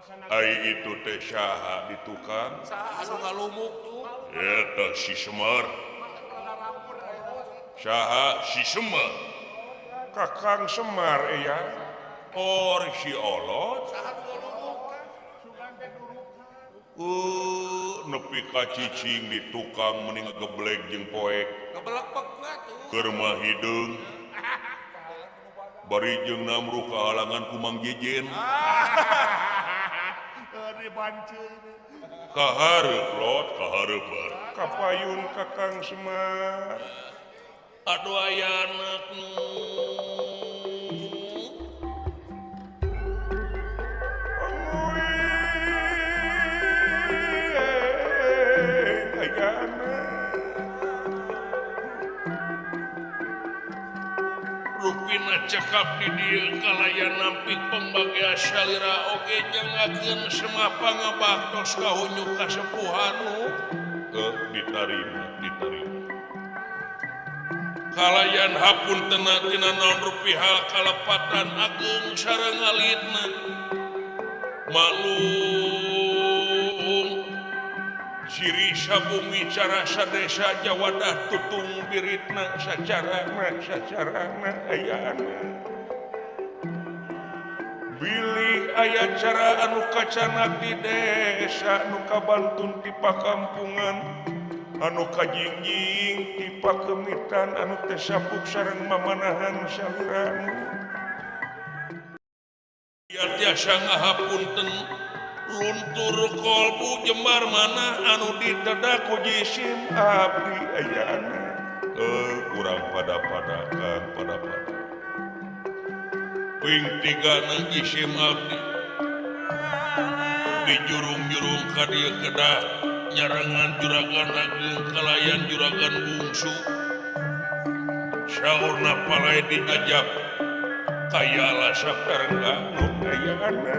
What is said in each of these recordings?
Ai itu teh saha di tukang? Saha anu ngalumuk tuh? Eta si Semar. Saha si Semar? Kakang Semar ya. Or si Olot. Saha nu ngalumuk kan? Nepi ka cicing di tukang mending geblek jeung poek. Ngebelek-bek atuh. Keur mah hideung. Bari jeung namruh kahalangan ku Mang Jejen. Kahareup lot, kahareup bar. Kapayun Kakang Semar. Aduh aya anak nu rupina cekap di dieu kalayan nampik pembagia salira oge nyangakeun semapa ngabaktos ka hunyu kasepuhanu ditarima ditarima kalayan hapuntenna tina naon rupi hal kalepatan agung sareng alitna maklum ciri sabumi cara sadesa jawadah tutung biritna sacarana sacarana ayana bilih aya cara anu kacanak di desa anu kabantun ti pakampungan anu kajingjing ti pakemitan anu teh sapuk sareng mamanahan saliranu ya tiasa ngahapunten luntur kolbu jembar mana anu ditedak ku jisim abdi ayana urang pada-padakan pada-pada ping tiga na jisim abdi dijurung-jurung ka dieu kedah nyarengan juragan ageung kalayan juragan bungsu saurna palai dijajab kaya lasap karengga nu ayana.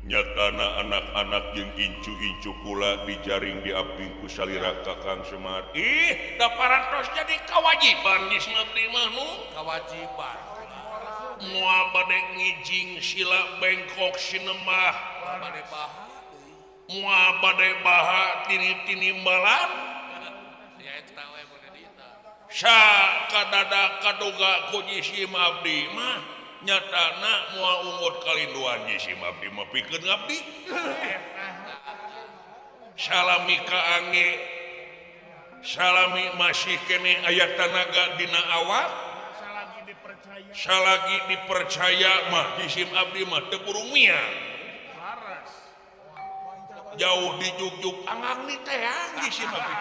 Nyatana anak-anak jeung incu-incu kula dijaring diaping ku salira Kakang Semar. Ih, da parantos jadi kewajiban geus abdi mah nu kewajiban. Moal bade ngijing sila bengkok sinemah, bade baha deui. Moal bade baha tini-tinimbalan. Ya eta we mun di dieu. Sa kadada kaduga ku jisim abdi mah nyatana moal ungut kalinduan jisim abdi mah pikeun ngabdi. Salami kaangge salami masih keneh aya tanaga dina awak salagi dipercaya mah jisim abdi mah teu burung mia jauh dijugjug anggang ni teang jisim abdi.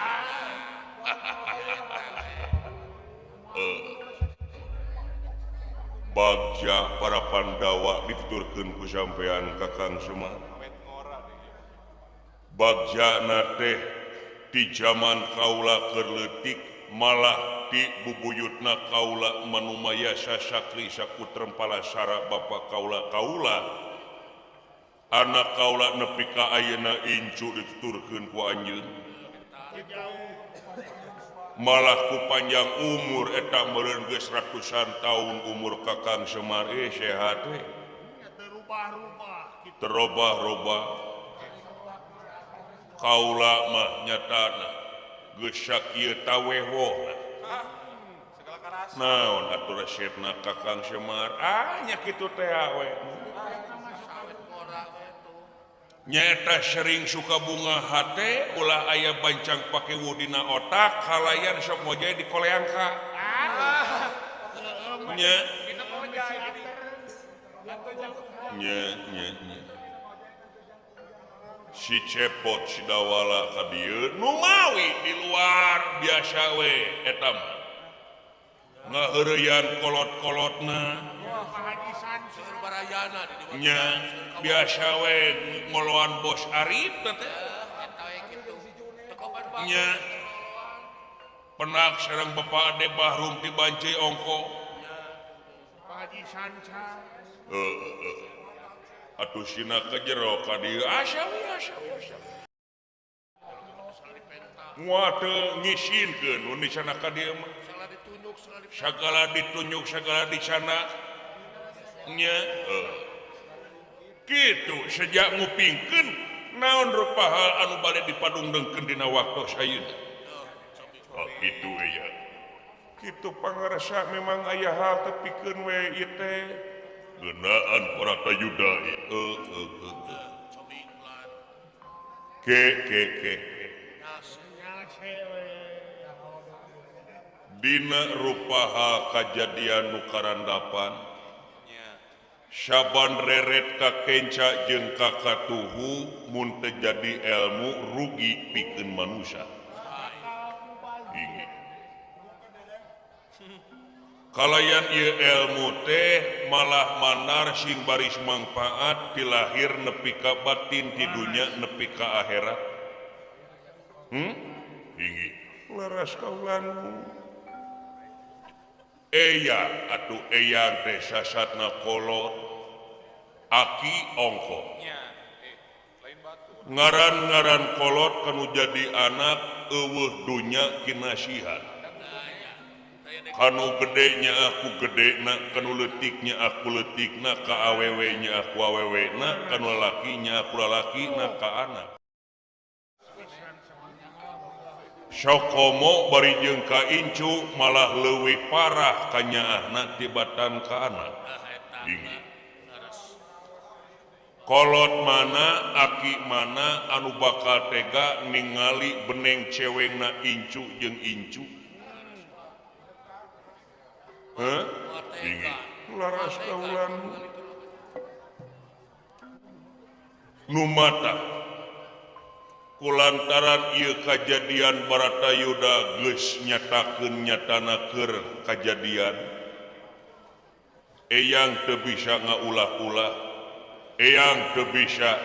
Bagja para Pandawa dituturkeun ku sampean Kakang Semar. Bagjana teh di zaman kaula keur leutik malah di bubuyutna kaula manumayasa sakri sakutrem palasara bapa kaula kaula anak kaula nepi ka ayeuna incu dituturkeun ku anjeun. Malah ku panjang umur eta meureun geus ratusan tahun umur Kakang Semar sehat we. Terubah-rubah. Kaula mah nyatana geus sakieu tawewohna. Naon atuh resepna Kakang Semar? Ah nya kitu teh we. Nyata sering suka bunga hate ulah aya bancang pake wudina otak kalayan sok mojae di koleangka. Nya nya nya nya. Si Cepot si Dawala ka dieu nu mawi di luar biasa we eta mah. Ngaheureyan kolot-kolotna. Nya biasa we ngoloan bos Arif teh. Nya penak sareng Bapak Ade Bahrum di Bancai Ongko. Atuh sina ka jero ka dieu asawi asawi asawi. Moal teu ngisinkeun nu disana ka dieu mah. Sagala ditunjuk sagala disana nya kitu sejak ngupingkeun naon rupa hal anu bade dipadungdengkeun dina waktu ayeuna. Oh kitu aya. Kitu pangarasa memang aya hal tepikeun we ieu teh geunaan Bharatayuda ieu. Ke ke ke dina rupa hal kajadian nu karandapan saban reret ka kenca jeung ka katuhu mun teu jadi ilmu rugi pikeun manusia. Kalayan ieu ilmu teh malah manar sing baris mangfaat ti lahir nepi ka batin ti dunya nepi ka akhirat. Ingi laras kaulan eyang atuh eyang teh sasatna kolot aki ongko ngaran-ngaran kolot kanu jadi anak eueuh dunya kinasihan kanu gedenya aku gedena kanu leutiknya aku leutikna ka awewe nya aku awewena kanu lalakinya aku lalakina ka anak sokomo bari jeung ka incu malah leuwih parah kanyaahna tibatan ka anak. Kolot mana aki mana anu bakal tega ningali beneng cewengna incu jeung incu. Hah? Laras kaulan nu mata kulantaran ieu kajadian Bharatayuda geus nyatakeun nyatana keur kajadian eyang teu bisa ngaulah-ulah eyang teu bisa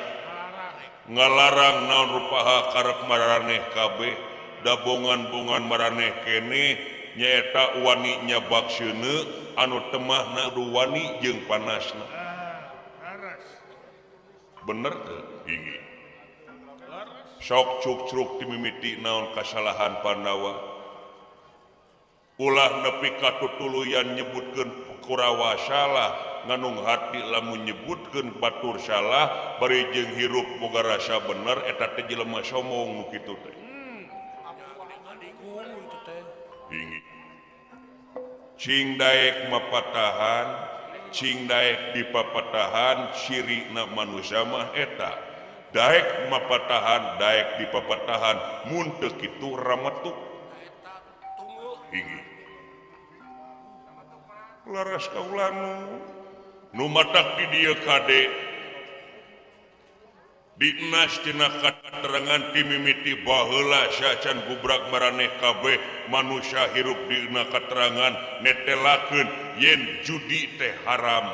ngalarang naon rupaha karep maraneh kabeh dabongan-bongan maraneh keneh nyaeta wani nyabak seuneu anu temahna du wani jeung panasna. Bener teu ingi sok cuk-cruk dimimiti naon kasalahan Pandawa ulah nepi ka tutuluyan nyebutkeun Kurawa salah nganung hati lamun nyebutkeun batur salah bari jeung hirup boga rasa bener eta teh jelema sombong nu kitu teh. Ingi cing daek mapatahan cing daek dipapatahan cirina manusia mah eta daek mapatahan daek dipapatahan mun teu kitu rametuk. Ingi laras kaulanu nu matak di dieu kade dinas tina katerangan ti mimiti baheula sacan gubrak maraneh kabeh manusia hirup dina katerangan netelakeun yen judi teh haram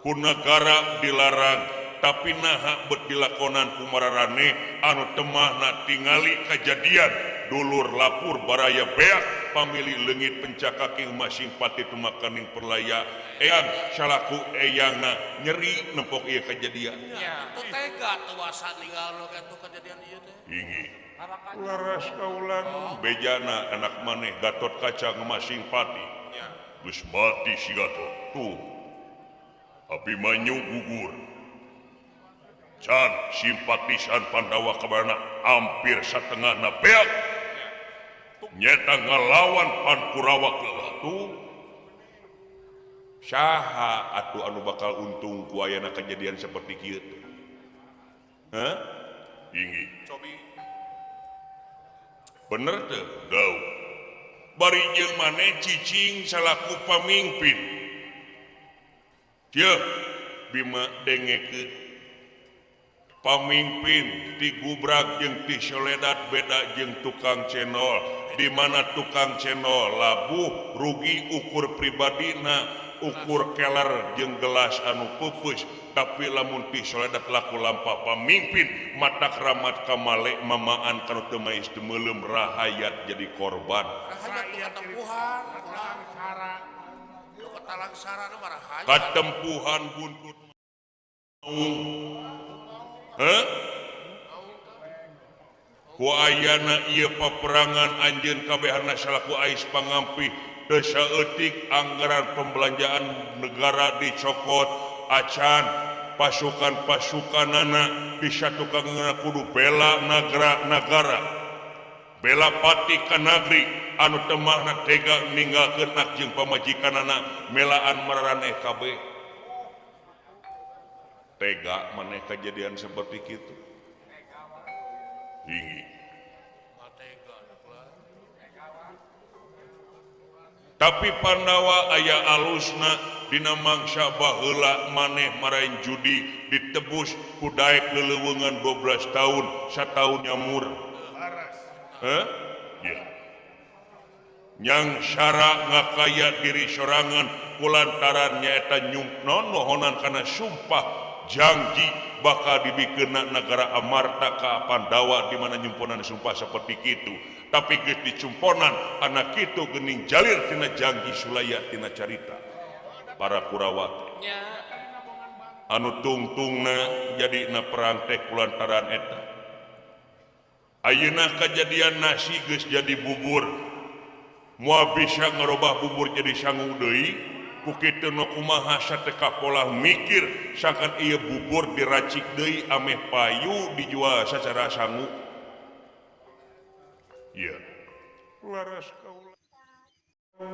ku nagara dilarang tapi naha bet dilakonan ku mararane anu temahna tingali kajadian dulur lapur baraya beak pamili leungit pencakaking masing pati tumakaning perlaya eyang salaku eyangna nyeri nempok ieu kajadian. Nya tega tuasa ninggal nu kitu kajadian ieu teh. Ingi laras kaulan bejana anak maneh Gatot Kaca ngemasing pati geus mati si Gatot tuh Abimanyu gugur can simpatisan Pandawa kabarna hampir satengahna beak nyeta ngalawan pan Kurawa tuh saha atuh anu bakal untung ku ayana kejadian seperti kieu teh. Hah? Ingi cobi bener teu dau bari jeung maneh cicing salaku pamimpin kieu Bima dengekeun pamimpin digubrak jeung ti soledat beda jeung tukang cendol di mana tukang cendol labuh rugi ukur pribadina ukur keler jeung gelas anu pupus tapi lamun ti soledat laku lampah pamimpin mata keramat kamale mamaan kanu teu mais teu meuleum rahayat jadi korban. Rahayat katempuhan buntut. Heh? Ku ayana ieu peperangan anjeun kabehana salaku ais pangampih teu saeutik anggaran pembelanjaan negara dicokot acan pasukan-pasukanana disatukan kudu bela nagara bela pati ka nagri anu temahna tega ninggalkeun anak jeung pamajikanana melaan mararaneh kabeh tega maneh kejadian seperti kitu tinggi. Tapi Pandawa aya alusna dina mangsa baheula maneh maraen judi ditebus ku daek leleuweungan 12 tahun sataun nyamur. Heh? Ya. Nyang syara ngakaya diri sorangan kulantaran nyaeta nyumpnon nohonan kana sumpah janji bakal dibikeunna negara Amarta ka Pandawa di mana nyumponan sumpah seperti kitu. Tapi geus dicumponan anak kitu geuning jalir tina janji sulaya tina carita para Kurawa anu tungtungna jadina perang teh kulantaran eta. Ayeuna kajadian nasi geus jadi bubur moal bisa ngerobah bubur jadi sangu deui ku kitu nu kumaha sateka pola mikir sangkan ieu bubur diracik deui ameh payu dijual sacara sangu. Ya, laras kaula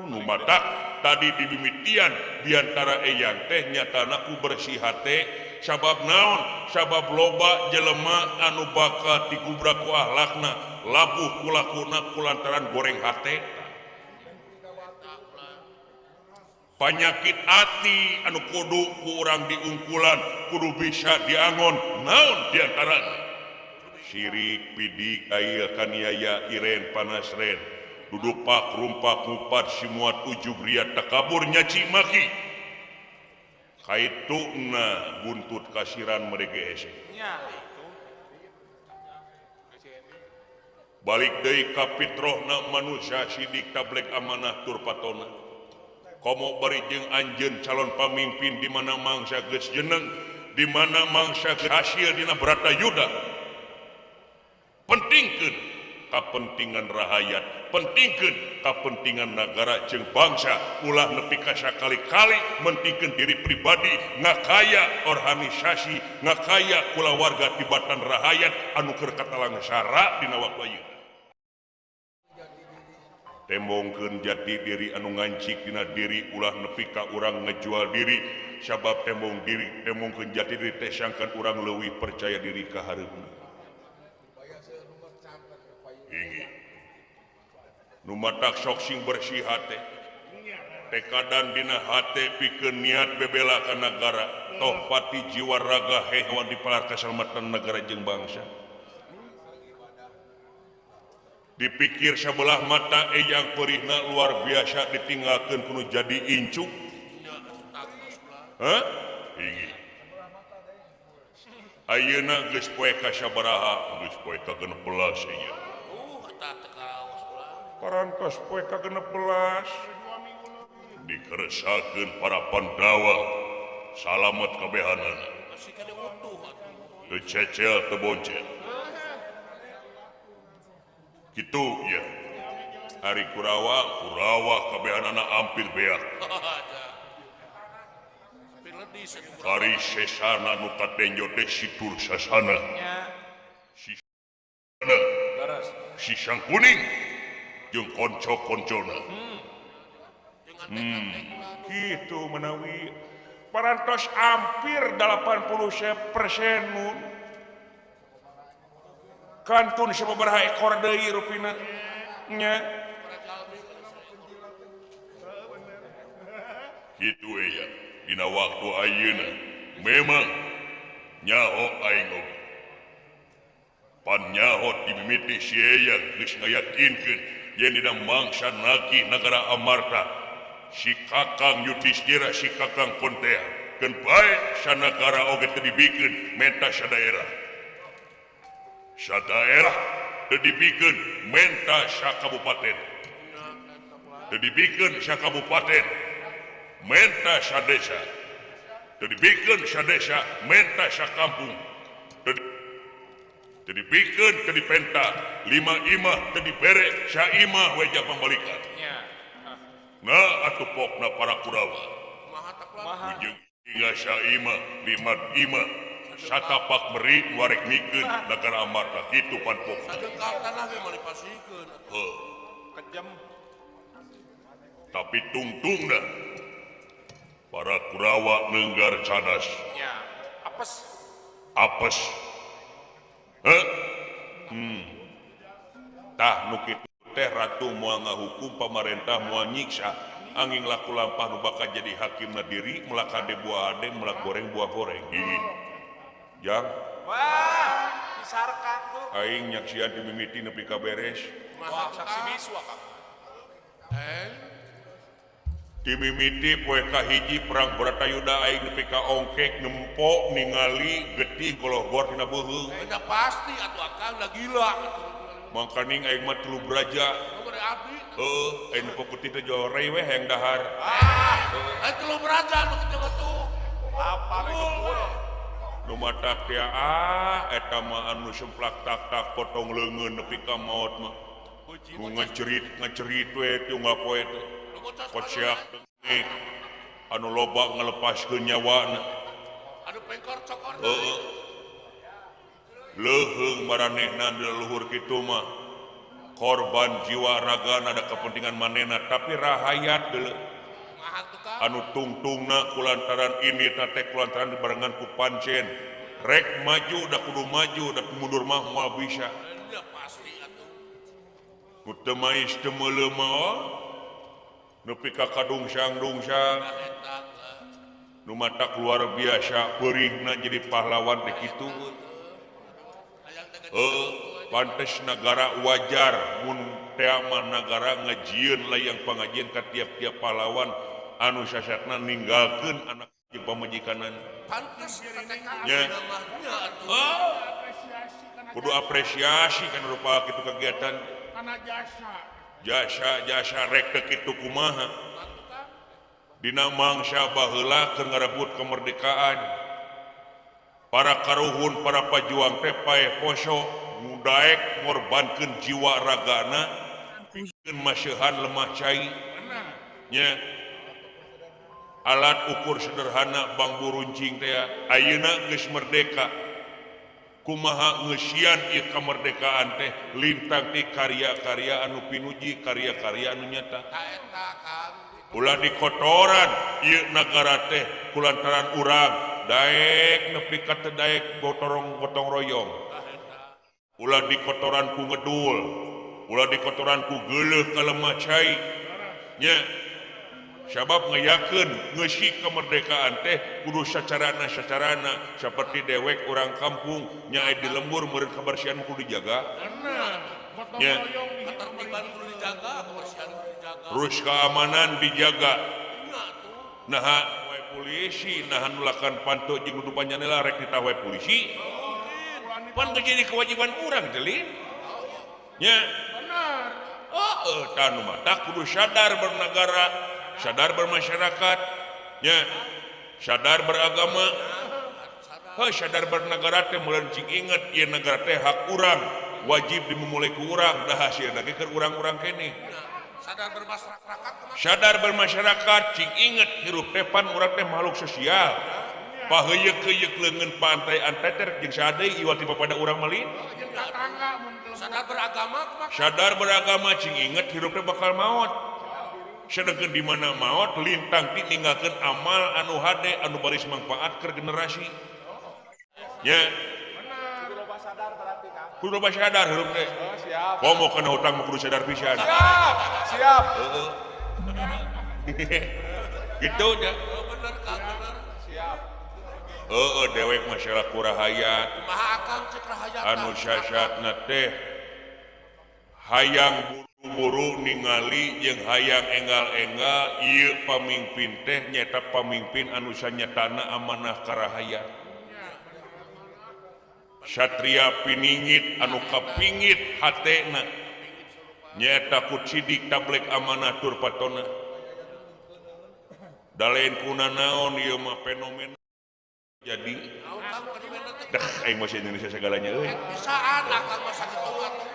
nu matak tadi didimitian diantara eyang teh nyatana ku bersih hate sabab naon sabab loba jelema anu bakal digubrak ku ahlakna labuh kulakuna kulantaran goreng hate panyakit ati anu kudu ku urang diungkulan kudu bisa diangon naon diantarana sirik pidik ail kaniaya iren panasren dudupak rumpak ngupat simuat ujug riat takabur nyaci maki kaituna buntut kasiran mereka hese balik deui ka fitrohna manusia sidik tablek amanah tur patona komo bari jeung anjeun calon pamimpin di mana mangsa geus jeneng di mana mangsa hasil dina Bratayuda pentingkeun kapentingan rahayat pentingkeun kapentingan negara jeung bangsa ulah nepi ka sakali-kali mentingkeun diri pribadi ngakaya organisasi ngakaya kulawarga tibatan rahayat anu keur katalangsara dina waktu ayeuna tembongkeun jati diri anu ngancik dina diri ulah nepi ka urang ngejual diri sabab tembong diri tembongkeun jati diri teh sangkan urang leuwih percaya diri ka hareupna. Nu matak sok sing bersih hate tekadan dina hate pikeun niat bebela ka nagara toh pati jiwa raga hewan dipalar kasalamatan negara jeung bangsa dipikir sebelah mata eyang perihna luar biasa ditinggalkeun kudu jadi incuk. Hah? Ingi. Ayeuna geus poe ka sabaraha geus poe ka 16 ieu. Parantos poe ka 16 dikeresakeun para Pandawa salamet kabehanana teu cecel teu boncet kitu ya ari Kurawa Kurawa kabehanana ampir beak ari sesana nu katenjo teh si Dursasana si si Sang Kuning jeung konco-koncona. Gitu menawi parantos hampir 80% mun kantun sababaraha ekor deui rupina nya kitu ya dina waktu ayeuna memang nyaho aing oge pan nyaho dimimiti si eyang geus ngayakinkeun yen dina mangsa nagih nagara Amarta si Kakang Yudhistira si Kakang Kontea keun bae sanagara oge teu dibikeun menta sadaerah sadaerah teu dibikeun menta sakabupaten teu dibikeun sakabupaten menta sadesa Teu dibikeun sadesa menta sakampung. Teu dibikeun teu dipenta lima imah teu dibere saimah we jang pambalikan. Nah atuh pokna para Kurawa. Ujung hingga saimah lima imah satapak meri warek mikeun nagara Amarta kitu pan pokna. Sadengkal tanah ge meuli pasikeun atuh. Kejam. Tapi tungtungna para Kurawa nenggar cadas. Ya, apes. Apes. Heh. Tah nu kitu teh ratu moal ngahukum pamarentah moal nyiksa angin laku lampah nu bakal jadi hakimna diri melak hade buah hade melak goreng buah goreng. Ih. Jang. Wah, disarkan tuh. Aing nyaksian dimimiti nepi ka beres. Wah, saksi bisu Kang. Dimimiti poe kahiji perang Bratayuda aing nepi ka ongkek nempo ningali getih golohgor dina beuheung. Eta pasti atuh akang da gila atuh. Mangkaning aing mah tilu braja. Abdi. Heuh, aing nempo putih teh jore we hayang dahar. Ah, tilu braja nu kitu atuh. Lapar kebul. Nu matak teh ah eta mah anu semplak tak-tak potong leungeun nepi ka maot mah. Nu ngecerit we teu ngapoe teh. Kociak anu loba ngalepaskeun nyawana. Anu pengkor cokor. Heeh. Leuheung maranehna di luhur kitu mah. Korban jiwa raga ada kepentingan manehna tapi rahayat deuleu. Anu tungtungna kulantaran ini teh kulantaran dibarengan ku pancen. Rek maju da kudu maju da mundur mah moal bisa. Pasti atuh. Nu teu mais teu meuleuh mah. Nepi ka kadungsang-dungsang nu matak luar biasa peurihna jadi pahlawan teh kitu. Heuh, pantes nagara wajar mun teh mah nagara ngajieun layang pangajian ka tiap-tiap pahlawan anu sasatna ninggalkeun anak jeung pamajikanna. Pantes nya. Oh, kudu apresiasi kana rupa kitu kegiatan. Kana jasa. Jasa-jasa rek teu kitu kumaha dina mangsa baheula keur ngarebut kemerdekaan para karuhun para pajuang teh paeh poso ngudaek ngorbankeun jiwa ragana pikeun maseuhan lemah cai nya. Alat ukur sederhana bambu runcing teh ayeuna geus merdeka kumaha ngeusian ieu kemerdekaan teh lintang ti karya-karya anu pinuji karya-karya anu nyata. Ulah dikotoran ieu nagara teh kulantaran urang daek nepi ka teu daek gotong royong. Ulah dikotoran ku ngedul, ulah dikotoran ku geuleuh ka lemah cai nya. Sabab ngayakeun ngeusi kemerdekaan teh kudu sacarana-sacarana seperti dewek urang kampung nya aya di lembur meureun kebersihan kudu dijaga. Nya. Terus keamanan dijaga. Naha we polisi naha nulakan panto jeung nutupan janela rek ditah we polisi. Pan teu jadi kewajiban urang teh lin. Nya. Bener. Heeh, tah nu matak kudu sadar bernegara, sadar bermasyarakat, nya, sadar beragama. Heuh, sadar bernegara teh meureun cing inget ieu negara teh hak urang, wajib dimumule ku urang, da hasilna ge keur urang-urang keneh. Sadar bermasyarakat kumaha? Sadar bermasyarakat cing inget hirup teh pan urang teh makhluk sosial. Paheuyeuk-heuyeuk leungeun pantai-antai teh jeung saha deui iwal ti papada urang mah lin. Sadar beragama kumaha? Sadar beragama cing inget hirup teh bakal maot. Sedengkeun di mana maot lintang ti ninggalkeun amal anu hade anu baris mangfaat keur generasi. Nya. Kudu loba sadar berarti Kang. Kudu loba sadar hirup teh. Oh, siap. Komo kana hutang mah kudu sadar pisan. Siap, siap. Heeh. Gitu nya. Bener Kang, bener. Siap. Heeh, dewek masalah kurahayat. Kumaha akang cek rahayat? Anu sasatna teh hayang buru-buru ningali jeung hayang enggal-enggal ieu pamimpin teh nyaeta pamimpin anu sanyatana amanah karahayat. Satria piningit anu kapingit hatena nyaeta ku sidik tablek amanah tur patona. Da lain kuna naon ieu mah fenomena Jadi dah aing masih Indonesia segalanya euy. Bisaan akang mah sakitu atuh.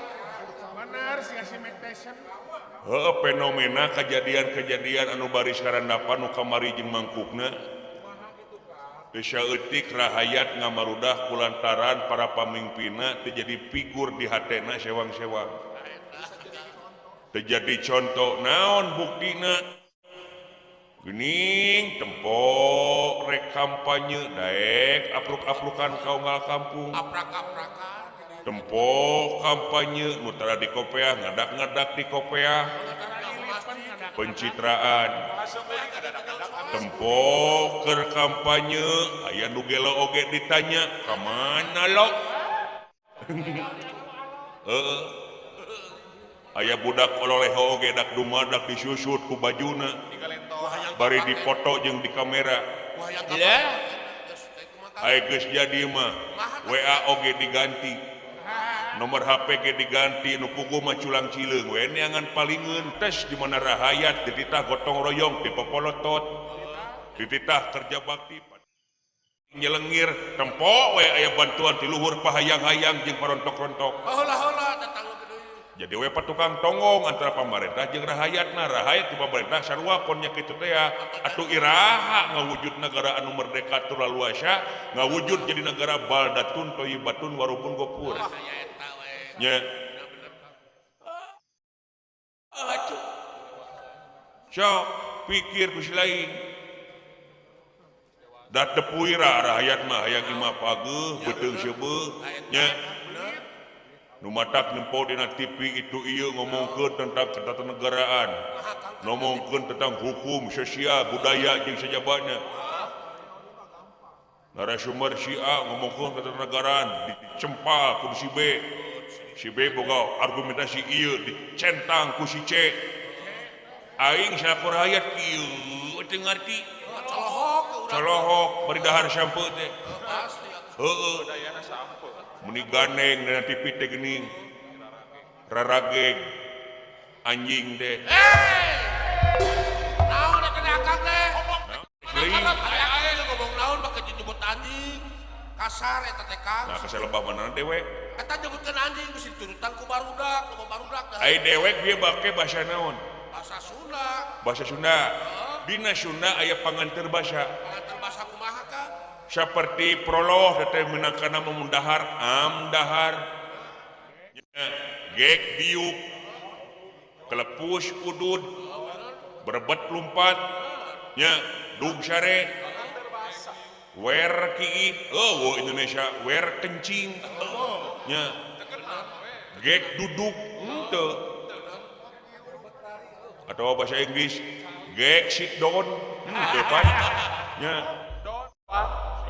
Bener sia si Mike Tyson. Heuh fenomena kejadian-kejadian anu baris karandapan nu kamari jeung mangkukna. Teu saeutik rahayat ngamarudah kulantaran para pamimpinna teu jadi figur di hatena sewang-sewang. Teu jadi contoh naon buktina? Gening tempok rek kampanye daek apruk-aprukan kaunggal kampung. Aprak-aprakan. Tempok kampanye nu tara di kopeah ngadak-ngadak di kopeah. Pencitraan. Tempok keur kampanye aya nu gelo oge ditanya ka mana lo? Heeh. Aya budak ololeh oge dak dumadak disusut ku bajuna. Bari dipoto jeung di kamera. Ya. Ai geus jadi mah WA oge diganti. Nomor HP ge diganti nu puguh mah culang cileung we neangan palingeun tes di mana rahayat dititah gotong royong dipopolotot. Dititah kerja bakti nyelengir tempo we aya bantuan ti luhur pahayang-hayang jeung parontok-rontok. Heula-heula datang lu deui. Jadi we patukang tonggong antara pamarentah jeung rahayatna, rahayat di pamarentah sarua pon nya kitu teh ya. Atuh iraha ngawujud negara anu merdeka tur laluasa, ngawujud jadi negara baldatun thayyibatun warupun gopur. Nya. Atuh. Sok pikir ku si lain. Da teu rahayat mah hayang imah pageuh beuteung seubeuh nya. Nu matak nempo dina TV itu ieu ngomongkeun tentang ketatanegaraan, ngomongkeun tentang hukum, sosial, budaya jeung sajabana. Narasumber si A ngomongkeun ketatanegaraan dicempal ku si B. Si B boga argumentasi ieu dicentang ku si C. Aing salaku rakyat kieu teu ngarti. Colohok bari dahar sampe teh. Heueuh. Meni gandeng dina TV teh geuning. Rarageg anjing teh. Naon eta teh akang teh? Ngomong naon make nyebut anjing. Kasar eta teh Kang. Nah kasar lebah mana dewek? Eta nyebutkeun anjing geus diturutan ku barudak, loba barudak. Ai dewek bieu bake basa naon? Bahasa Sunda. Bahasa Sunda. Dina Sunda aya panganteur basa. Panganteur basa kumaha Kang? Seperti prolog teh meunangkana memundahar amdahar. Gek diuk kelepus udud berebet lumpat nya dug sare wer kiih oh Indonesia wer kencing nya gek duduk henteu atau bahasa Inggris gek sit down henteu pan nya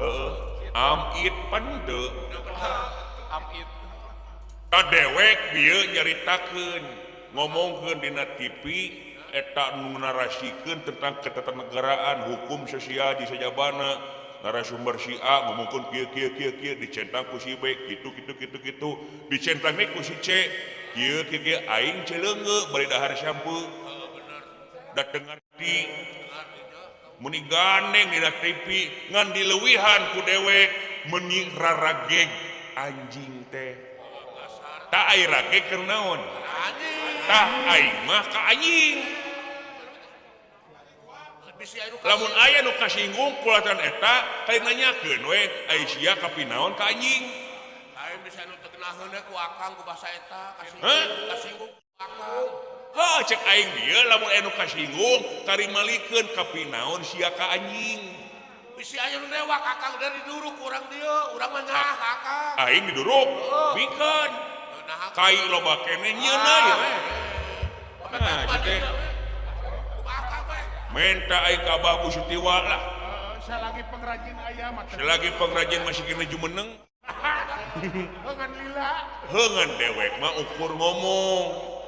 heeh am it pan henteu am it ta dewek bieu nyaritakeun ngomongkeun dina TV eta nu narasikeun tentang ketatanegaraan hukum sosial di sajabana. Narasumber si A ngomongkeun kieu kieu kieu kieu dicentang ku si B kitu kitu kitu kitu dicentang ku si C kieu kieu kieu aing celeungeu bari dahar sampe da teu ngarti meni gandeng dina TV ngan dileuwihan ku dewek meni rarageg anjing teh. Tak ai rageg keur naon? Tah aing mah ka anjing. Lamun aya nu kasinggung kulatan eta kali nanyakeun we ai sia kapinaon ka anjing. Lain bisa nu teu geunaheun ku akang ku basa eta kasinggung ku akang. Heuh cek aing dieu lamun aya nu kasinggung karimalikeun kapinaon sia ka anjing. Bisi aya nu newak akang dari diduruk urang dieu, urang mah nyaah akang. Aing diduruk, bikeun. Kai loba keneh nyieuna ieu we. Nah, teh. Menta aing ka Abah Sutiwa lah. Selagi pengrajin ayam selagi pengrajin masih kena jumeneng. Heungan lila. Heungan dewek mah ukur ngomong.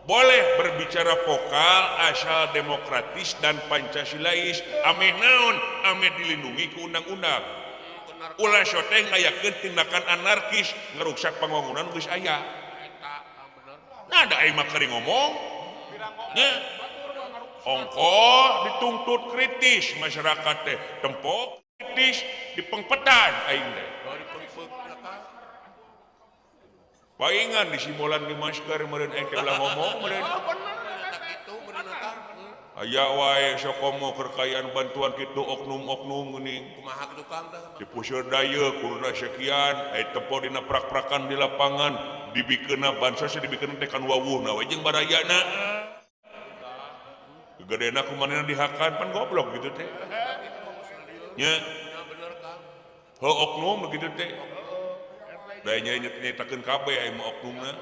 Boleh berbicara vokal asal demokratis dan Pancasilais. Ameh naon? Ameh dilindungi ku undang-undang. Ulah soteh ngayakeun tindakan anarkis ngeruksak pangwangunan geus aya. Nah, da aing mah keur ngomong. Nya. Ongkoh dituntut kritis masyarakat teh tempok Politis dipengpetan aing teh. Paingan disimbolan di masker meureun aing teh ulah ngomong meureun. Aya wae sok komo keur kaayaan bantuan kitu oknum-oknum geuning. Kumaha kitu Kang tah? Dipuseur daya kuduna sekian, aya tempo dina prak-prakan di lapangan, dibikeunna bansos dibikeun teh kan wawuhna we jeung barayana. Gegedena kumanehna dihakan pan goblok gitu teh. Nya. Heuh oknum begitu teh. Da nyetakeun kabeh aya mah oknumna.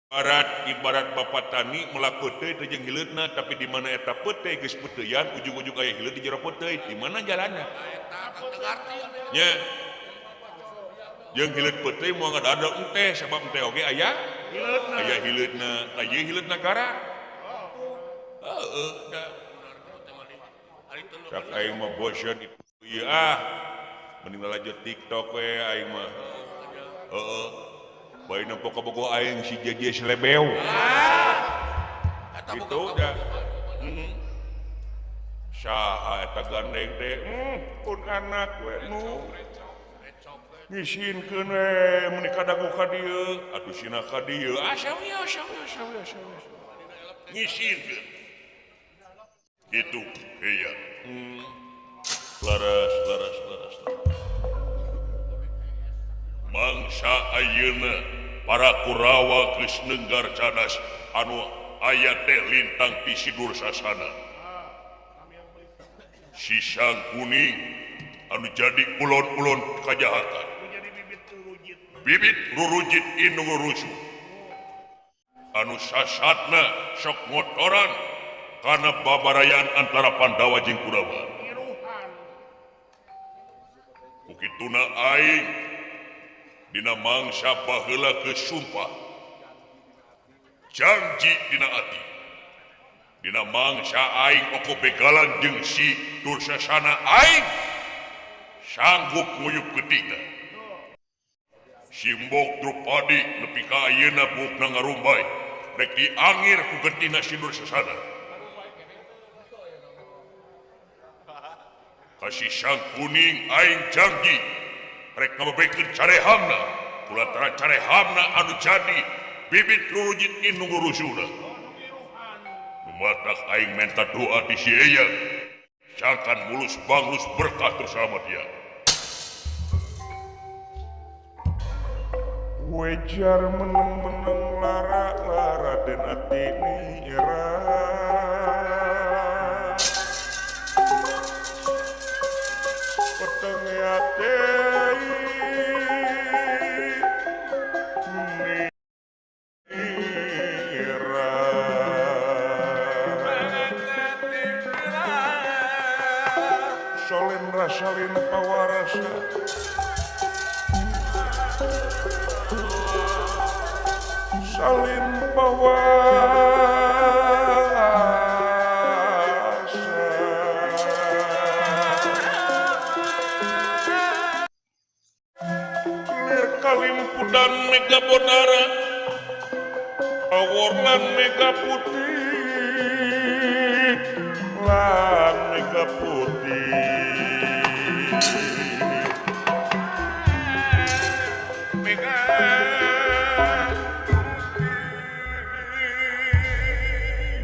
Ibarat ibarat bapak tani melak peuteuy teh jeung hileudna tapi di mana eta peuteuy geus peuteuyan ujung-ujung aya hileud di jero peuteuy di mana jalanna? Nya. Jeung hileud peuteuy moal ngadadok enteh sabab enteh oge aya hileudna. Aya hileudna, aya hileud nagara. Heeh da. Cak aing mah bosen ieu ah. Mending lalajo TikTok we aing mah. Heeh. Bae nempo kabogoh aing si JJ Selebeu. Gitu dah. Saha eta gandeng teh? Pun anak we nu. Ngisinkeun we mun kadagu ka dieu, atuh sina ka dieu. Ah sawieu sawieu sawieu sawieu. Ngisinkeun. Gitu iya. Laras laras laras. Mangsa ayeuna para Kurawa geus nenggar cadas anu aya teh lintang ti Sidur Sasana. Si Sang Kuning anu jadi ulon-ulon kajahatan. Bibit rurujit indung rusuh. Anu sasatna sok ngotoran kana babarayan antara Pandawa jeung Kurawa. Kukituna aing dina mangsa baheula geus sumpah janji dina ati dina mangsa aing oko begalan jeung si Dursasana aing sanggup nguyup getingna simbok Drupadi nepi ka ayeuna buukna ngarumbay rek diangir ku getingna si Dursasana ka si Sang Kuning aing janji rek ngabebekeun carehamna kulantaran carehamna anu jadi bibit rurujit indung rusuhna lumatak aing menta doa ti si Eyang sangkan mulus banglus berkah bersama dia. Wejar meneng-meneng lara-lara den ati nira peteng ati salin pawarasa salin pawarasa lir kalimpudan mega bonara awor lan mega putih lan mega putih.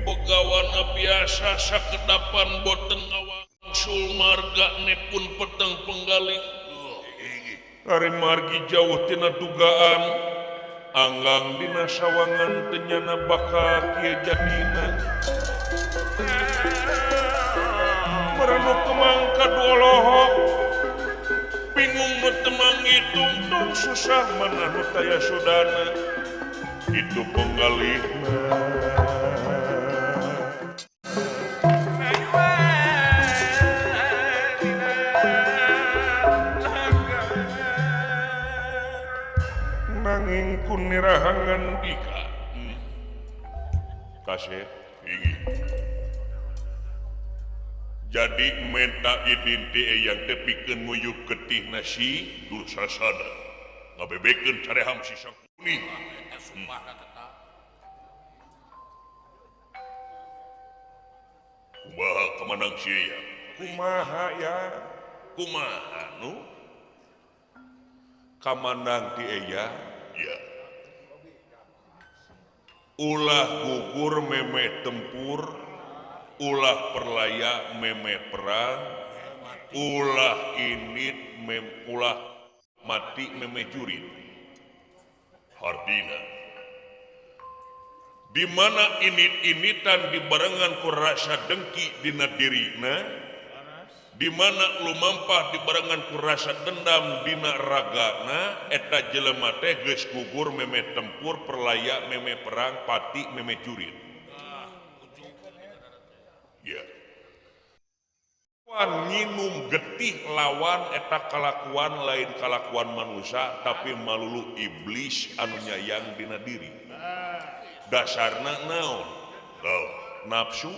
Begawana biasa sakedapan boten ngawangsul marga nepun peteng penggalih. Ari margi jauh tina dugaan anggang dina sawangan tenyana bakal kieu jadina. Merenuk kemangka duolohok bingung nu temang ngitung tong susah mana nu taya sudana itu penggalihna. Nanging kunirahangan dika kasih tinggi. Jadi menta idin ti eyang teh pikeun nguyup getihna si Dursasana ngabebekeun careham si Sang Kuning. Kumaha kamanang si eyang? Kumaha ya kumaha nu kamandang ti eya ya ulah gugur meme tempur ulah perlaya meme perang ulah init mem ulah mati meme jurit hardina di mana init-initan dibarengan ku rasa dengki dina dirina di mana lumampah dibarengan ku rasa dendam dina ragana eta jelema teh geus gugur meme tempur perlaya meme perang pati meme jurit ya lawan nginum getih lawan eta kalakuan lain kalakuan manusia tapi malulu iblis anu nyayang dina diri dasarna naon nafsu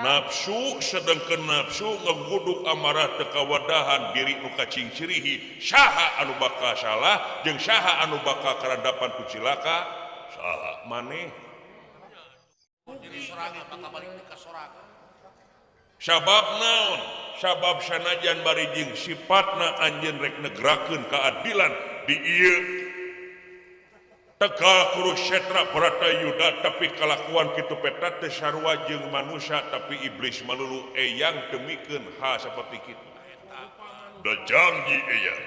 nafsu sedangkan nafsu ngeguduk amarah teu kawadahan diri nu kacingcirihi saha anu bakal salah jeung saha anu bakal karandapan ku cilaka saha maneh sabab naon sabab sanajan bari jeung sifatna anjeun rek negrakeun keadilan di ieu Tegal Kurusetra Bratayuda tapi kalakuan kitu peta teu sarua jeung manusia tapi iblis malulu eyang demikeun ha saperti kitu. Da janji eyang,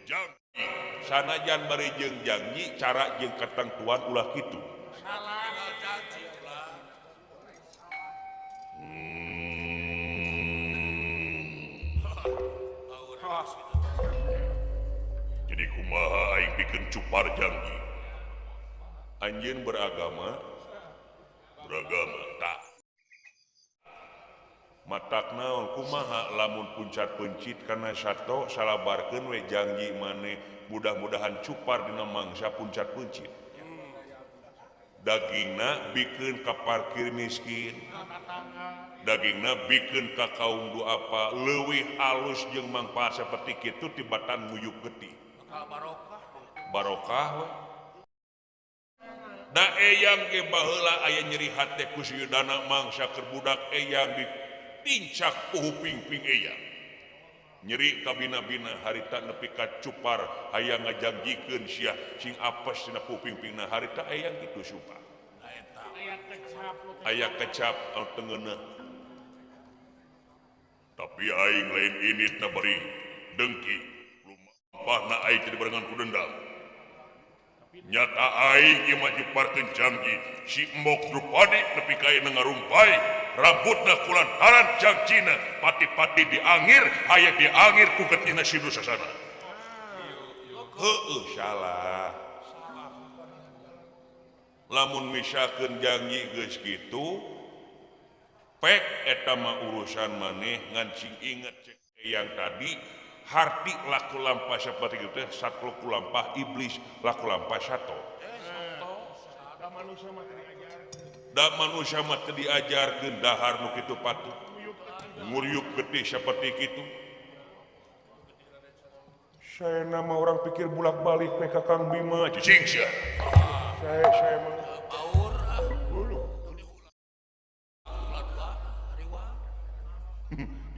janji. Sanajan bari jeung janji cara jeung katentuan ulah kitu. Salah janji ulah. Jadi kumaha aing bikeun cupar janji. Anjeun beragama beragama tak matak naon kumaha lamun puncat pencit kana sato salabarkeun we janji maneh mudah-mudahan cupar dina mangsa puncat pencit dagingna bikeun ka parkir miskin dagingna bikeun ka kaum duafa leuwih alus jeung mangfaat saperti kitu tibatan nguyup getih barokah we. Da eyang ge baheula aya nyeri hate ku Suyudana mangsa keur budak eyang ditincak ku pingping eyang. Nyeri kabina-bina harita nepi ka cupar hayang ngajangjikeun sia sing apes dina kuping-pingna harita eyang kitu supa. Aya kecap anu tengeuneuh. Tapi aing lain init na bari dengki lumampahna aing teu dibarengan ku dendam. Nyata aing ieu mah diparkeun janji si Embok Drupadi nepi ka ayeuna ngarumpai rambutna kulantaran jangjina pati-pati diangir aya diangir ku getihna si Dusasana. Heueuh salah. Lamun misalkeun janji geus kitu pek eta mah urusan maneh ngan sing inget cek yang tadi harti laku lampah seperti itu teh satlu lampah iblis laku lampah sato. Da manusia mah teu diajarkeun dahar nu kitu patut. Nguriup getih seperti kitu. Saya nama orang pikir bolak-balik we ka Kang Bima cicing sia. Saya mah baur ah.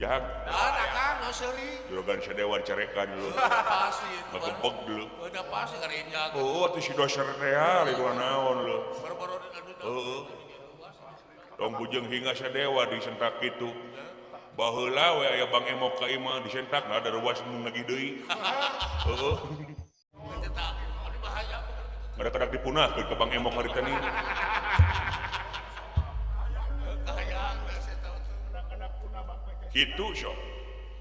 Jang. Akang Juragan sadewa dicarekan dulu. Pasti. Ngagebeg dulu. Udah pasti ngarinjak. Oh, atuh si doser teh liburan naon leuh. Heeh. Tong bujeng hingga sadewa disentak kitu. Baheula we aya Bang Emok ka imah disentak nah ada ruas nu nagih deui. Heeh. Kada-kada dipunahkeun ka Bang Emok harita ni. Kitu sok.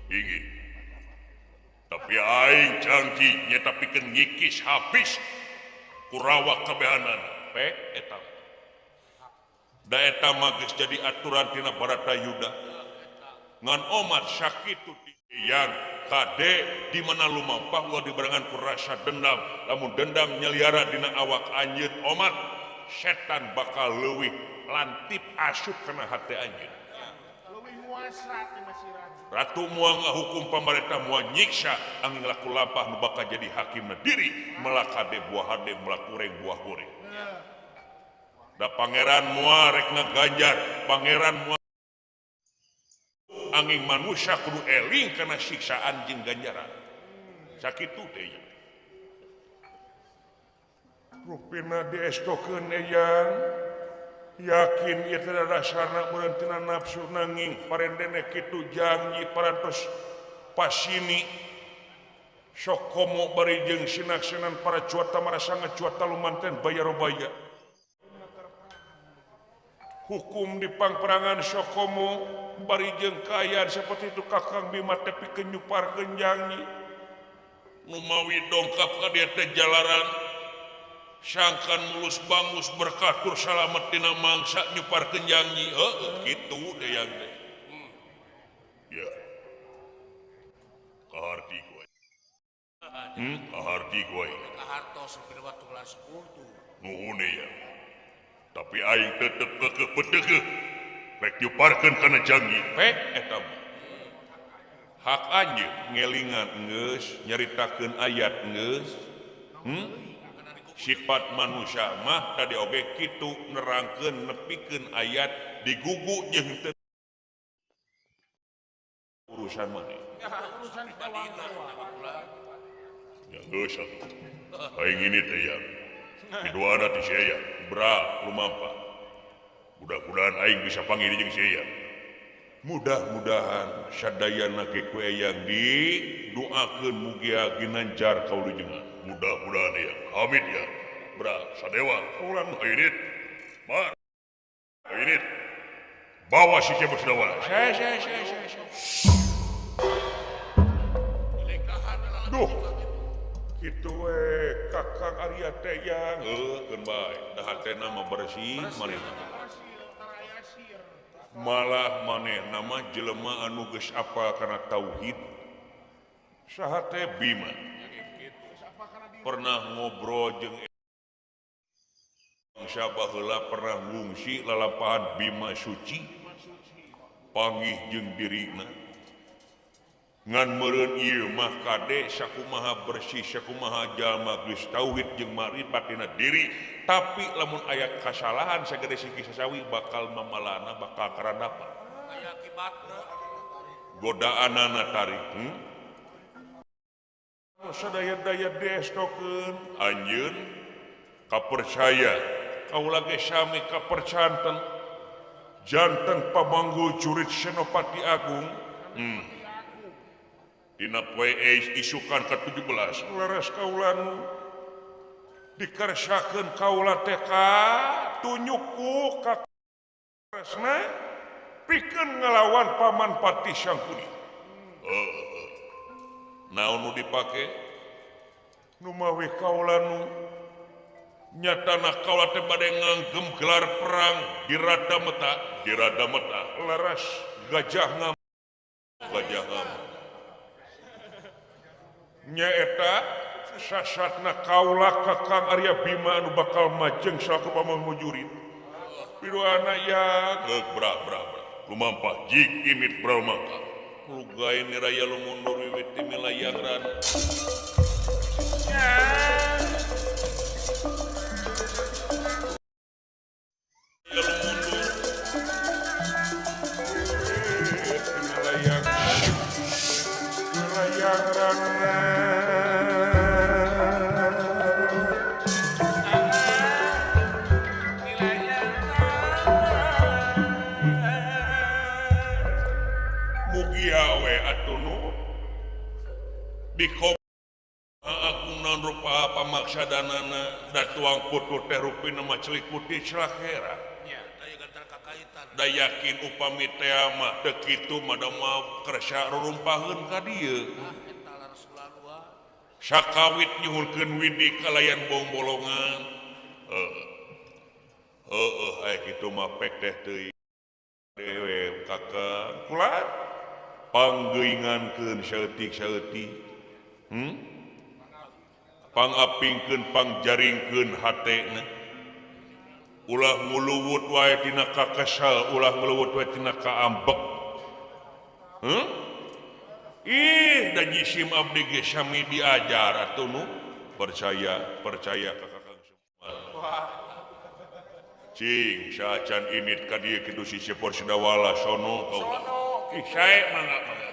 Ingi. Tapi aing janji nyeta pikeun ngikis habis kurawa kabehanana. Pek eta. Da eta mah geus jadi aturan tina Baratayuda. Ngan omat sakitu yang kade di mana lumampah ulah dibarengan ku rasa dendam. Lamun dendam nyeliara dina awak anjeun omat, setan bakal leuwih lantip asup kana hate anjeun. Ratu moal ngahukum pamarentah moal nyiksa angin laku lampah nu bakal jadi hakimna diri melak hade buah hade melak goreng buah goreng. Da pangeran moal rek ngaganjar, pangeran moal angin manusia kudu eling kana siksaan jeung ganjaran. Sakitu teh nya. Rupina diestokeun eyang yakin ieu teh dasarna meureun tina nafsu nanging parendene kitu janji parantos pasini sok komo bari jeung sinaksenan para cuata marasanga cuata lumanten bayarobaya. Hukum di pangperangan sokomo bari jeung kaayaan seperti itu Kakang Bima teh pikeun nyuparkeun janji nu mawi dongkap ka dieu teh jalaran sangkan mulus bangus berkah tur salamet dina mangsa nyuparkeun janji heueuh kitu deyang teh ya kaharti kowe kaharti kowe kahartos berwatu kelas kultu nuhun ya. Tapi aing tetep kekeh petekeh rek nyuparkeun kana janji pek eta mah hak anjeun ngelingan geus nyaritakeun ayat geus sifat manusia mah tadi oge kitu nerangkeun nepikeun ayat digugu jeung teu urusan maneh urusan ya geus atuh aing ini teh ya didoana ti si aya bra lumampa mudah-mudahan aing bisa panggil jeung si aya mudah-mudahan sadayana ge ku eyang di doakeun mugia ginanjar kaulujengan mudah-mudahan ya amin ya bra sadewa ulang init mar init bawa si Cebos Dawala saya duh kitu we Kakang Arya teh yang heuh keun bae da hatena mah bersih manehna malah manehna mah jelema anu geus apal kana tauhid saha teh Bima pernah ngobrol jeung bangsa baheula pernah ngungsi lalampahan Bima Suci panggih jeung dirina ngan meureun ieu mah kade sakumaha bersih sakumaha jalma geus tauhid jeung maripat dina diri tapi lamun aya kasalahan sagede siki sasawi bakal mamalana bakal karandapa aya akibatna godaanana tarik sadaya-daya diestokeun anjeun kapercaya kaula ge sami kapercanten janten pamanggu jurit Senopati Agung dina poe isukan ke-17 leres kaulan dikersakeun kaula teh ka tunyukku ka Kresna pikeun ngalawan paman Patih Sangkuni. Naon nu dipake nu mawi kaula nu nyatana kaula teh bade nganggem gelar perang di Rada Meta leres gajah ngam nyaeta sasatna kaula Kakang Arya Bima anu bakal majeng salaku pamangmujurit piduana ya geuk bra bra bra lumampah jik init bra lumampah lugae niraya lumundur wiwit ti milayangran tuang putu teh rupina mah celik putih celakera da yakin upami teh mah teu kitu mah da mah kersa rurumpaheun ka dieu sakawit nyuhunkeun widi kalayan bongbolongan heuh aya kitu mah pek teh teuing dewe kakak kula panggeuingankeun saeutik-saeutik pangapingkeun pangjaringkeun hatena ulah nguluwut wae tina kakesal ulah nguluwut wae tina kaambek ih da jisim abdi ge sami diajar atuh nu percaya percaya ka Kakang Semar cing saacan init ka dieu kitu si Cepor Sudawala sono Ih sae mangga mangga.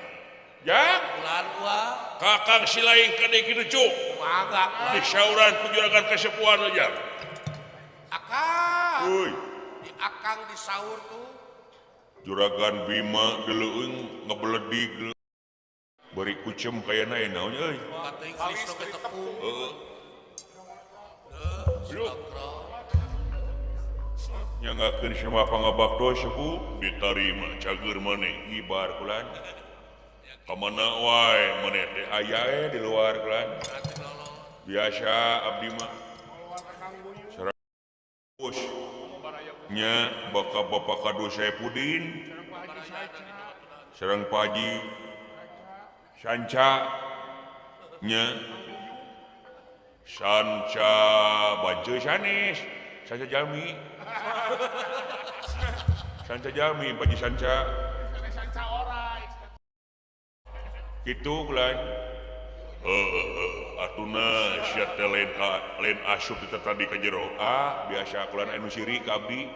Jang ulah ulah. Kakang silaing kade kitu cuk. Mangga. Disauran ku juragan kasepuhan aja. Akang. Euy. Di akang disaur tuh. Juragan Bima geleueung ngebeledig. Bari kucem kayana aya naon euy. Teuing geus teu tepung. Heeh. Nyanggakeun sama pangabakto sepuh ditarima cager maneh ibar kulan. Ka mana wae maneh teh aya we di luar kulan. Biasa abdi mah. Bos. Nya baka Bapak Kado Saipudin. Sareng Pak Haji Sanca. Nya Sanca baju sanes, Sanca Jalmi. Sanca Jalmi, Pak Haji Sanca. Sanca orai. Kitu kulan. Atuna sia teh lain ka lain asup teh tadi ka jero. Ah, biasa kulan anu sirik abdi.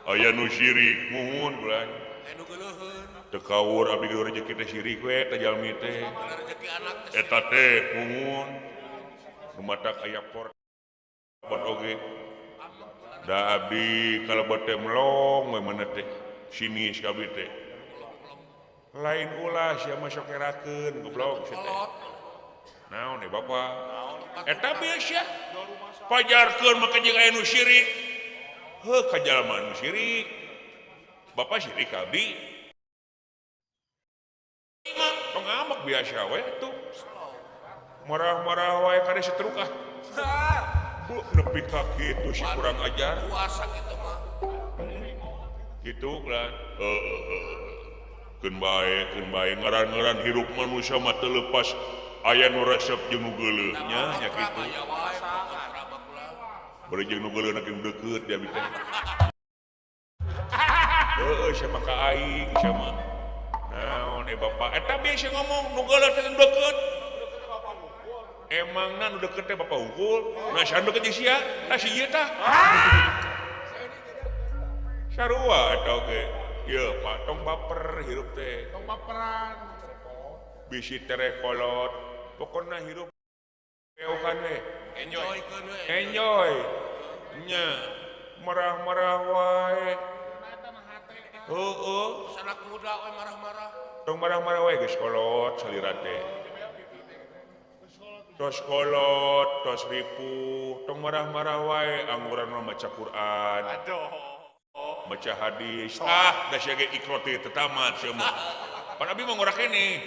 Aya nu sirik muhun kulan. Anu geuleuheun. Teu kawur abdi ge rezeki teh sirik we teh jalmi teh. Rezeki anak teh. Eta teh muhun. Nu matak aya por buat oge. Da abdi kalebet teh melong we mana teh. Sinis ka abdi teh. Lain ulah sia mah sok ngerakeun goblok sia teh. Naon eh Bapak? Eta biasa pajarkeun maka jeung aya nu sirik. Heuh ka jalma nu sirik. Bapak sirik ka abdi. Mah ngamek biasa we atuh. Marah-marah wae kade setruk ah. Bu nepi ka kitu si kurang ajar. Puasa kitu mah. Kitu kan. Heeh. Keun bae ngaran-ngaran hirup manusia mah teu lepas aya nu resep jeung nu geuleuh nya nya kitu. Bari jeung nu geuleuh jeung deukeut dia teh. Heueuh sia mah ka aing sia mah. Naon eh Bapak eta biasa ngomong nu geuleuh teh deukeut. Emangna nu deukeut teh Bapak unggul, nah sia deukeut jeung sia, tah si ieu tah. Sarua eta oge. Ieu Pak tong baper hirup teh. Tong baperan. Bisi tereh kolot, pokona hirup beokan we. Enjoy keun we. Enjoy. Nya marah-marah wae. Heueuh, sanak muda we marah-marah. Tong marah-marah wae geus kolot salira teh. Tos kolot, tos ripuh, tong marah-marah wae angguran mah maca Quran. Aduh. Maca hadis. Ah, da sia ge ikro teh teu tamat sia mah. Pan abi mah ngora keneh.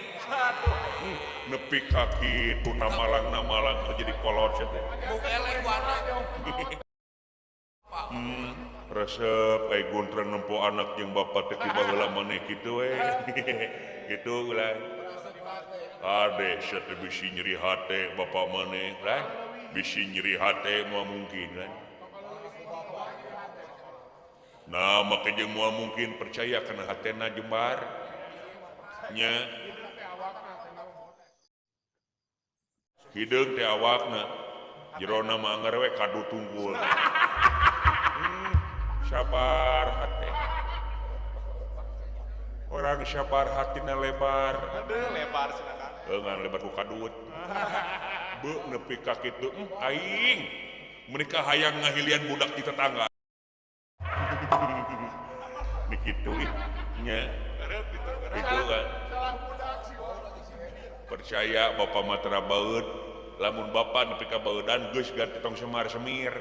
Nepi ka kitu namalang-namalang jadi kolot sia teh. Mung eleh warna. Resep ai gontrang nempo anak jeung bapak teh ti baheula maneh kitu we. Kitu ulah. Ade sia teh bisi nyeri hate bapak maneh lah. Bisi nyeri hate moal mungkin lah. Nah, make jeung moal mungkin percaya kana hatena jembar. Nya. Hideung teh awakna. Jerona mah anggar we kadu tunggul. Sabar hate. Orang sabar hatina lebar. Aduh, lebar cenah Kang. Heungan lebar ku kadut. Beuh nepi ka kitu aing. Meuni hayang ngahilian budak di tetangga. Ni kitu ih nya. Kitu kan. Percaya Bapak mah tera baeud, lamun Bapak nepi ka baeudan geus ganti tong semar semir.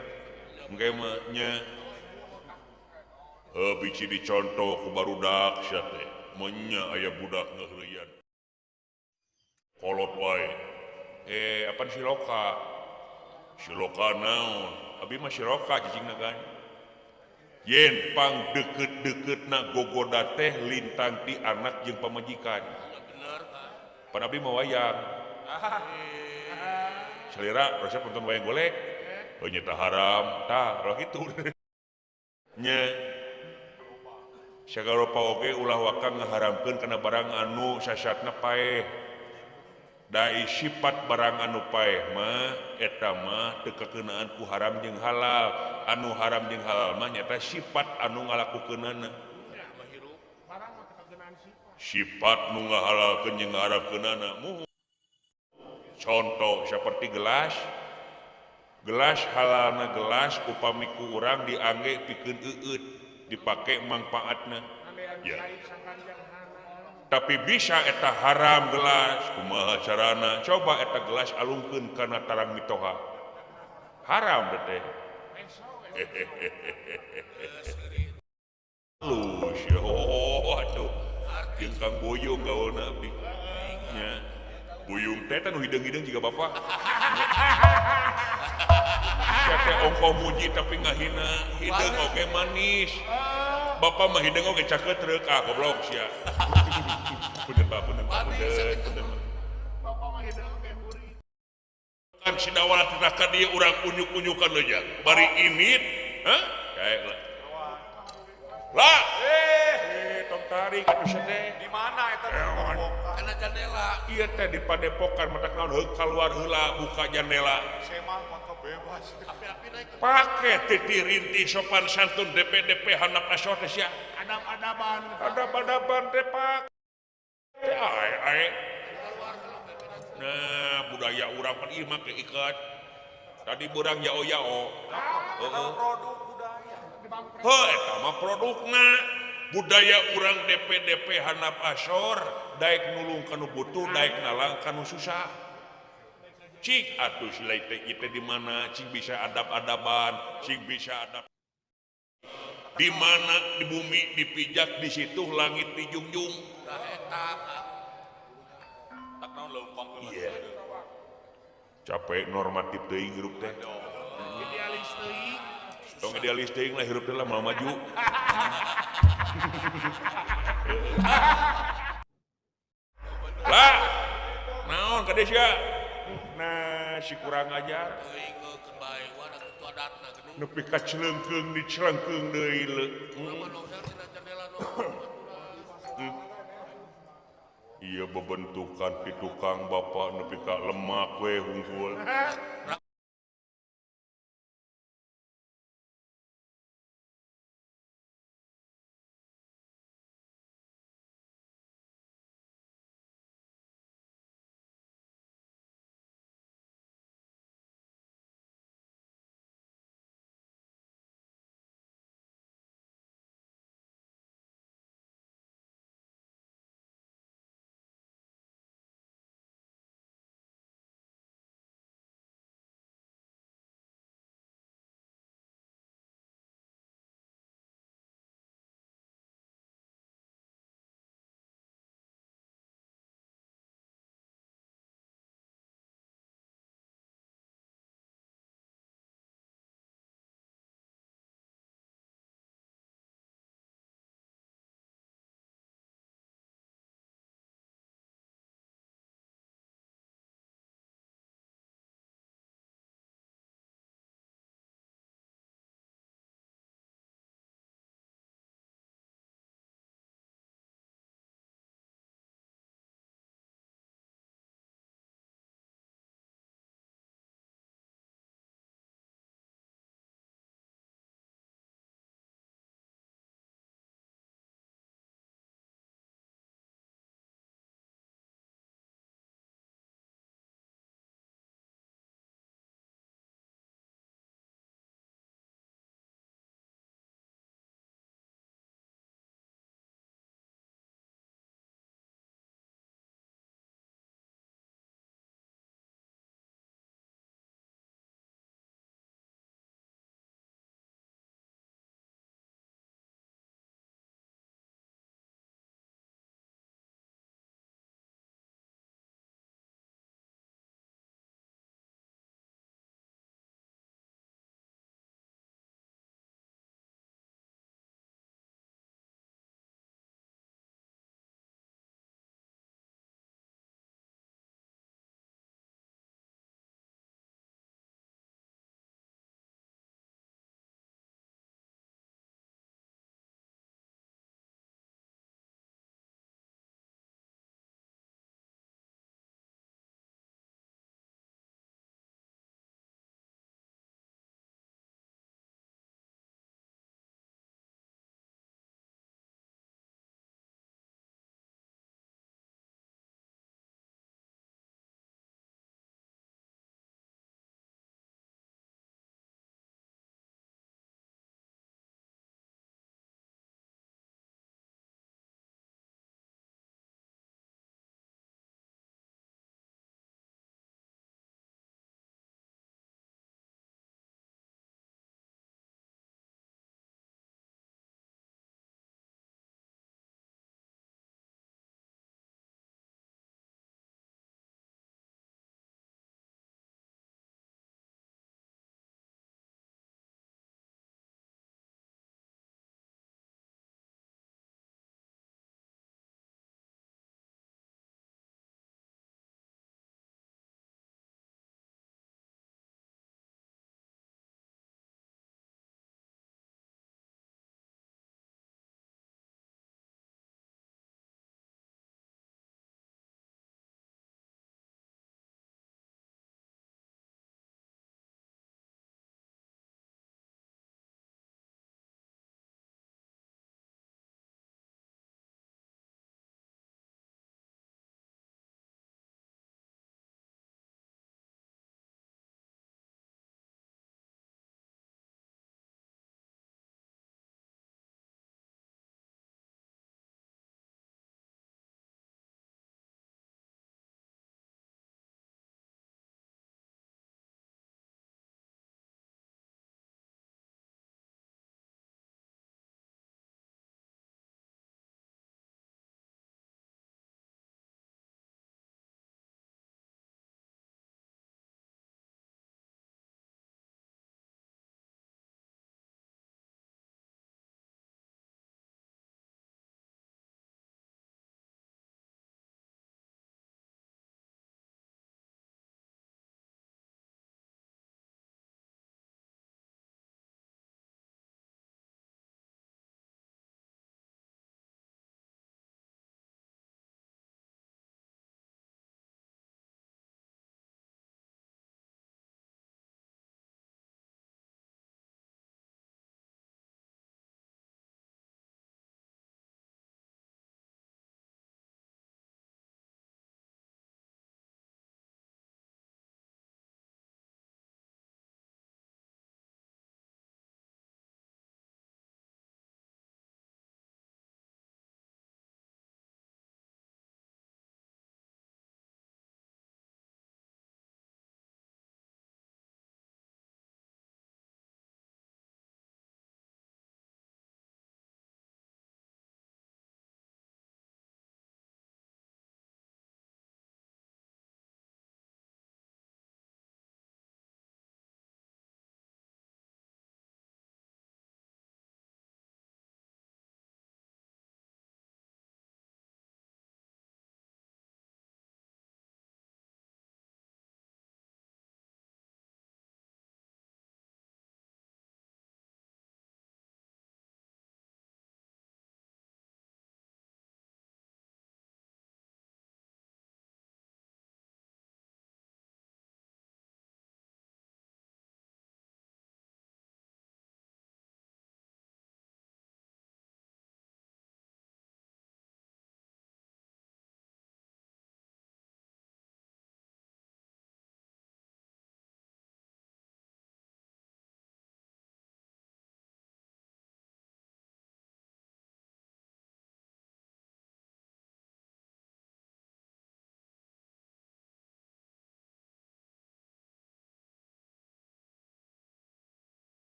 Engke mah nya. Bisi dicontoh ku barudak sia teh. Menya aya budak ngeuheuyan. Kolot wae. Apan siloka? Siloka naon? Abi mah siloka cicingna kan. Yen pang deukeut-deukeutna gogoda teh lintang ti anak jeung pamajikan. Bener kan. Pan abi mah wayang. Salira resep nonton wayang golek. Oh nyata haram tah ulah kitu. Nya. Sagala rupa oge ulah waka ngaharamkeun kana barang anu sasatna paeh. Dai sifat barang anu paeh mah eta mah teu kakeunaan ku haram jeung halal. Anu haram jeung halal mah nyata sifat anu ngalakukeunana. Sifat nu ngahalalkeun jeung ngaharamkeunana muhun. Contoh seperti gelas. Gelas halalna gelas upami ku urang diangge pikeun eueut, dipake mangpaatna. Ya. Tapi bisa eta haram gelas, kumaha carana? Coba eta gelas alungkeun kana tarang mitoha. Haram teh. Halus ya, oh, aduh. Jeung Kang Boyong gaulna abdi. Nya. Buyung teh nu hideung-hideung jiga bapak. Sia teh ongkoh muji tapi ngahina, hideung oge manis. Bapak mah hideung oge cakeut reuk ah goblok sia. Punten Pak, punten Pak, punten. Bapak mah hideung oge huri. Kan sidawala titah ka dieu urang unyuk-unyukan deui bari init, hah? Kae lah. Lah, tong tarik atuh sia teh. Di mana eta teh? Kana jandela. Ieu teh di padepokan mata naon heuk kaluar heula buka jandela. Semah maka bebas. Api-api naik. Pake titi rintih sopan santun DP-DP handap asor teh sia. Adab-adaban. Adab-adaban teh pak. Teh ae ae. Nah, budaya urang pan ieu mah keikat. Tadi beurang yao-yao. Heeh. Produk budaya. Heuh eta mah produkna. Budaya urang DP-DP handap asor daek nulung kanu butuh daek nalang kanu susah. Cik atuh silai teh ieu teh di mana cing bisa adab-adaban, cing bisa adab. Di mana di bumi dipijak di situ langit dijunjung. Tah eta. Tak naon leumpang Iya. Capek normatif teuing hirup teh. Idealis teuing. Tong idealis teuing lah hirup teh lah moal maju. Lah, naon ka sia? Nah, si kurang ajar. Teuing keun bae wadah kitu adatna gedung. Nepi ka celeungkeung dicelengkeung deui leu. Urang mah nongser tina jandela no. Iya bebentukan ti tukang bapak nepi ka lemak we hungkul.